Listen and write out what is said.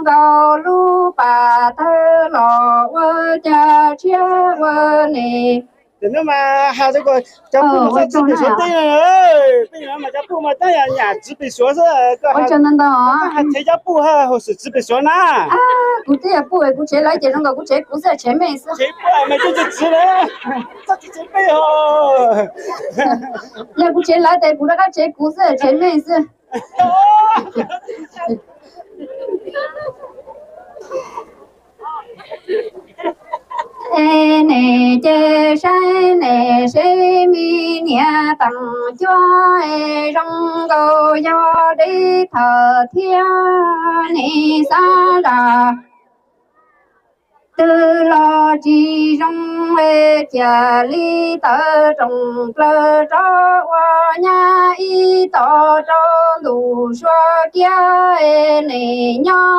nkaus lub pas tawg los ua cas tshiab ua ne. Hnub mas has rau kom cov puj mus txog txiv pem suav teb no, peb mas cov puj mas tab yog nyam txiv pem suav xwb, koj has thev cov puj hauv xwm txiv pem suav na. Kuv twb yog puj, kuv tshev lawv ces zoo nkaus kuv tshev kuv xwb, tshev mej xwb. Tshev puj mas tsis tshev txiv lawm, txhob tsis tshev peb ho. Yog kuv tshev lawv ces kuv rov qab tshev kuv xwb, tshev mej xwb. Es nim ces saib nim seb me niam teem cuab es zoo nkaus yog deb thawm thiab nim xav zam twg los tsis zoo es cia li tawm rooj plaws rov ua nyab ib tog rau ntu sua kiag es nim nyob